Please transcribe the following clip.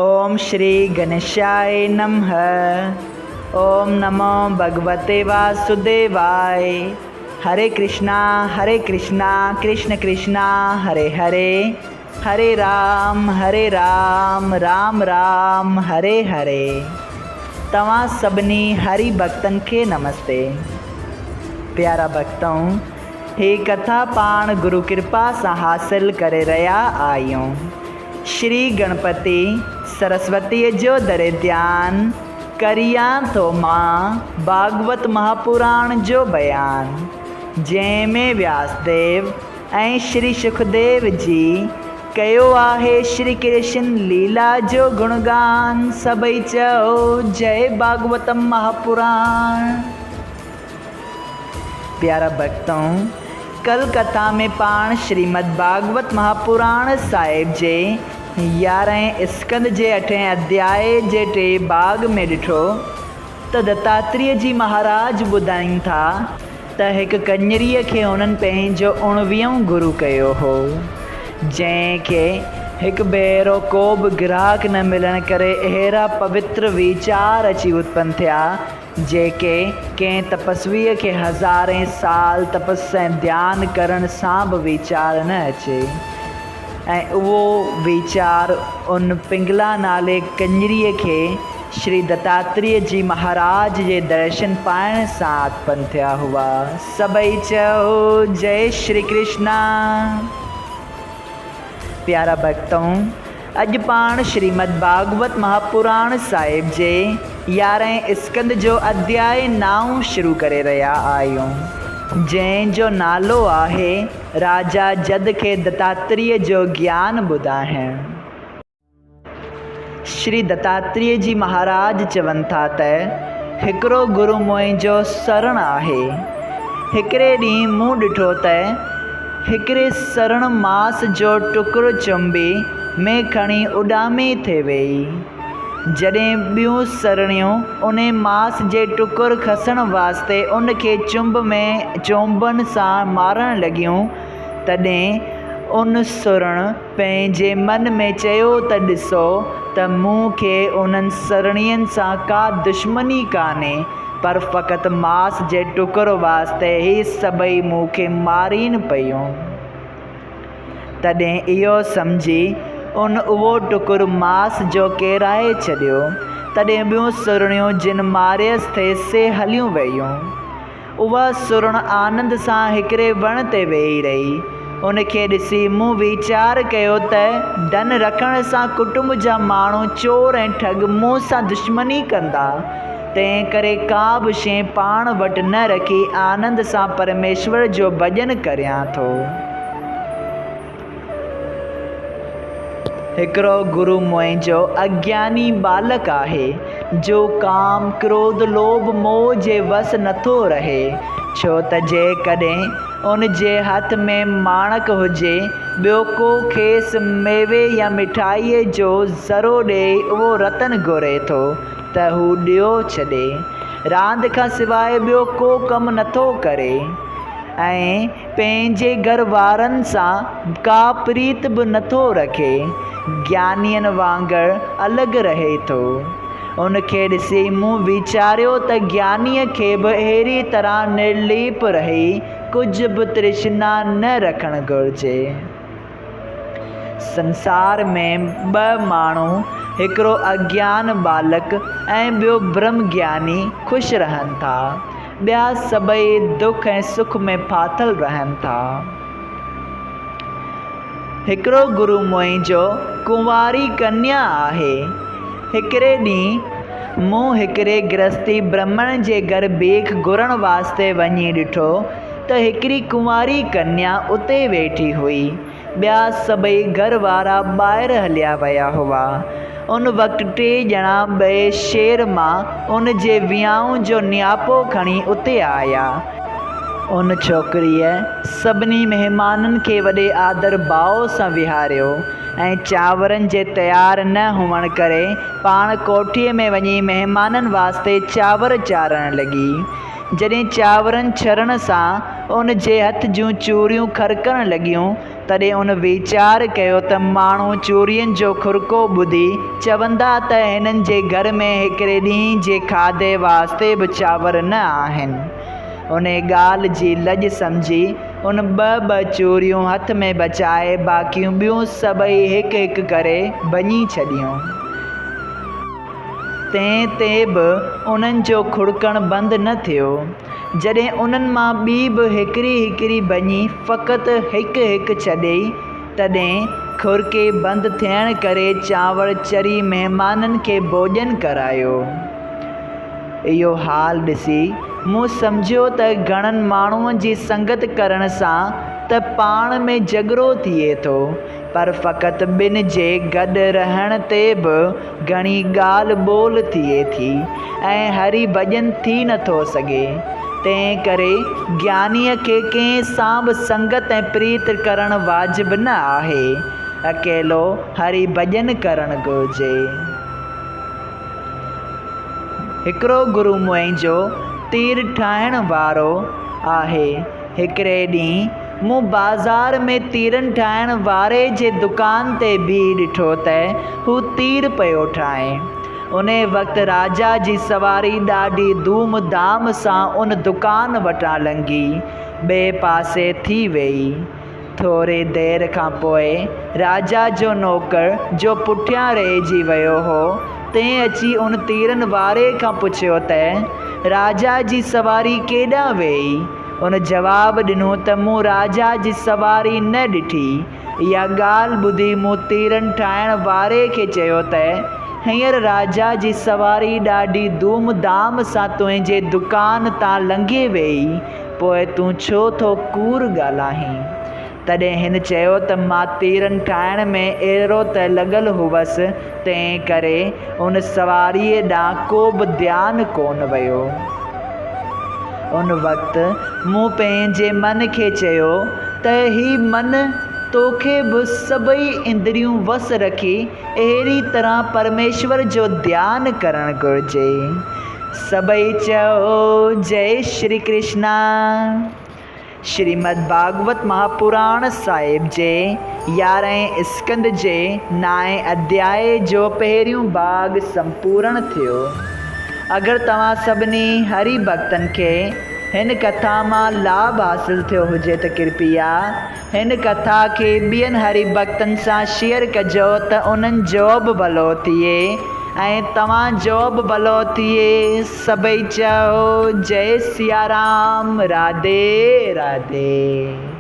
اوم شري گنيشاء نمه اوم نمو ڀڳوتي واسوديواء هري ڪرشنا هري ڪرشنا ڪرشن ڪرشنا هري هري هري رام هري رام رام رام هري هري توهان سڀني هري ڀڳتن کي نمستي پيارا ڀڳتؤ هي ڪٿا پاڻ گرو ڪرپا سان حاصل ڪري رهيا آهيون. شري گڻپتي سرسوتيء جو دري ڌيان ڪريان ٿو مان ڀاڳوت مهاپراڻ جو بيان، جنهن ۾ وياسديو ۽ شري شڪديو جي ڪيو آهي شري ڪرشن ليلا جو گڻگان، سڀئي چئو جئي ڀاڳوتم مهاپراڻ. پيارا ڀڳتؤ! ڪل ڪٿا ۾ پاڻ شريمد ڀاڳوت مهاپراڻ صاحب جي يارهين اسڪنڌ جي اٺين اڌيائي جي ٽئين ڀاڳ ۾ ڏٺو ته دتاتريه جي مهاراج ٻڌائين ٿا ته هڪ ڪڃريء کي هنن پنهنجو اڻويهون گرو ڪيو هو، جنهن کي هڪ ڀيرو ڪو به گراهڪ نه ملڻ ڪري اهڙا پوتر ويچار اچي اتپن ٿيا جيڪي ڪنهن تپسويء کي هزارين سال تپس ۽ ڌيان ڪرڻ سان به ويچار نه اچي ۽ اهو ويچار ان پنگلا نالي ڪڃريء کي شري دتاتريه جي مهاراج جي درشن پائڻ سان اتپن ٿيا هئا. سڀئي چئو جئي شري ڪرشنا. پيارا ڀڳتؤ! اڄ پاڻ شريمد ڀاڳوت مهاپراڻ صاحب جي يارهين اسڪنڌ جو اڌياء نائون شروع ڪري رهيا آهيون، جنهن جو نالو آهي راجا جد کي دتاتريه جو گيان ٻڌائڻ. شري دتاتريه جي مهاراج چون ٿا ته هڪڙو گرو منهنجو سرڻ آهي. هڪڙي ڏينهن مون ڏٺو ته هڪڙي سرڻ ماس جو ٽڪر چنبي ۾ کڻي اڏامي ٿي ويئي. جڏهن ٻيون سرڻيون انهي ماس جي ٽڪر کسڻ واسطي ان کي چنب ۾ چونبن سان مارڻ لڳيون، تڏهن ان سرڻ پنهنجي من ۾ چيو ته ڏسو ته مون کي انهن سرڻين سان ڪا دشمني ڪانهي، پر فقط ماس جي ٽڪر واسطي هي سڀئي مون کي مارين پيون. تڏهن اهو سمجهي ان اهو ٽڪر ماس جو ڪيرائي ڇڏيو. تڏهن ٻيون سرڻيون جن ماريس ٿي سي هليون ويون. اها سرڻ آنند سان هڪڙي وڻ تي ويهي رهي. ان کي ڏسي مون ويچار ڪيو ته ڌن رکڻ سان ڪٽنب جا ماڻهو چور ۽ ٺڳ مون سان دشمني ڪندا، تنهن ڪري ڪا به شيء پاڻ وٽ نه رکي آنند سان پرميشور جو ڀڄن ڪريان ٿو. هڪڙو گرو منهنجو اگياني ٻالڪ آهي، جو ڪام، ڪروڌ، لوڀ، موهه جي وس نٿو رهي، ڇو ته جيڪڏهن ان جي هٿ ۾ ماڻڪ هجي، ٻيو ڪو کيس ميوي يا مٺائيء جو ذرو ڏيئي اهو رتن گهري ٿو ته هو ڏيو ڇڏي. راند کان سواء ٻيو ڪو ڪم نٿو ڪري ۽. پنهنجي گهر وارن سان ڪا پريت به نٿو رکي، گيانين وانگر الڳ رهي ٿو. ان کي ڏسي مون ويچاريو ته گيانيء کي به اهڙي طرح نرليپ رهي ڪجهه به ترشنا نه رکڻ گهرجي. سنسار ۾ ٻه ماڻهو، هڪڙو اگيان ٻالڪ ۽ ٻيو برهم گياني خوش رهن ٿا. ٻيا سڀئي دک ۽ سک ۾ ڦاٿل رهن ٿا. هڪڙو گرو منهنجو ڪنواري ڪنيا آهي. هڪڙي ڏينهن مون هڪڙي گرهستي برهمڻ جي گهر بيک گهرڻ واسطي وڃي ڏٺو ته هڪڙي ڪنواري ڪنيا اتي ويٺي هئي. ٻيا سڀئي گهر وارا ٻاهر هليا ويا هئا. ان وقت ٽي ڄڻا ٻئي شهر مان ان جي ويانهه جو نياپو کڻي اتي آيا. ان ڇوڪريء سڀني مهمانن کي وڏي آدر ڀاء سان ويهاريو ۽ چانورن جي تيار نه هئڻ ڪري پاڻ ڪوٺيء ۾ وڃي مهمانن واسطي چانور چاڙهڻ لڳي. جڏهن چانورن ڇرڻ سان ان جي هٿ جون چوريون کرڪڻ لڳيون، تڏهن ان ويچار ڪيو ته ماڻهو چورين جو کرڪو ٻڌي چوندا ته هنن جي گهر ۾ هڪڙي ڏينهن جي کاڌي واسطي به چانور نه آهن. انهي ڳالهه جي لڄ سمجهي ان ٻه ٻه چوريون هٿ ۾ بچائي باقيون ٻيون سڀئي هڪ هڪ ڪري ڀڃي ڇڏيون. تنهن تي به انهن جو کڙڪڻ بند نه ٿيو. جڏهن انهن مان ٻي به هڪڙي هڪڙي ڀڃي فقط هڪ هڪ ڇڏي، تڏهن کڙڪي بند ٿيڻ ڪري چانور چري مهمانن کي ڀوڄن ڪرايو. اهو حال ڏسي مون سمجهيو ته گهڻن ماڻهن جي سنگت ڪرڻ سان ته پاڻ ۾ جهڳڙو ٿئي ٿو، پر فقط ٻن جي گڏ رهڻ تي به گهڻي ڳالهه ٻولهه ٿئي ٿي ۽ هري ڀڄن ٿي نٿو سگهي. تنهن ڪري گيانيء کي ڪنهن سان به سنگت ۽ پريت ڪرڻ واجب نه آهي. اڪيلو هري ڀڄن ڪرڻ گهرجي. هڪڙو گرو منهنجو تير ٺاهڻ وارو آهي. هڪڙي ڏينهن مون بازار ۾ تيرن ٺاهڻ واري جي دڪان تي بيهي ڏٺو ته هو تير پيو ٺاهي. انهي وقت راجا جي سواري ڏاڍي ڌوم ڌام سان ان دڪان وٽان لنگهي ٻئي پاسي ٿي ويئي. ٿوري دير کان پوء راجا جو نوڪر، جو پٺيان رهجي ويو هو، تنهن اچي ان تيرن واري کان پڇيو ته، راجا جي سواري ڪيڏانهن ويئي؟ ان جواب ڏنو ته مون راجا جي سواري نه ڏٺي. اها ڳالهه ٻڌي مون تيرن ٺاهڻ واري کي چيو ته، هينئر راجا جي سواري ڏاڍي ڌوم ڌام سان تنهنجي دڪان تان لنگهي ويئي، پوء تون ڇو ٿو ڪوڙ ڳالهائين؟ تڏهن هن چيو ته مان تيرن ٺاهڻ ۾ اهڙو ته لڳل هوس، تنهن ڪري ان سواريء ڏانهن ڪو به ڌيان ڪونه ويو. ان وقت مون پنهنجي من کي چيو ته هي من توکي به سڀئي اندريون وس رکي اهڙي طرح پرميشور جو ڌيان ڪرڻ گهرجي. سڀئي چئو جئي شري ڪرشنا. شريمد ڀاڳوت مهاپراڻ صاحب جي يارهين اسڪنڌ جي نائين اڌيائي جو پهريون ڀاڳ سمپورڻ ٿيو. اگر توهان سڀني هري ڀڳتن کي هن ڪٿا مان لاڀ حاصل ٿيو هجي ته ڪرپيا هن ڪٿا کي ٻين هري ڀڳتن سان شيئر ڪجو ته انهن جو به ڀلو ٿئي ۽ توهان جو به ڀلو ٿئي سڀئي چئو جئي سيارام راڌي راڌي.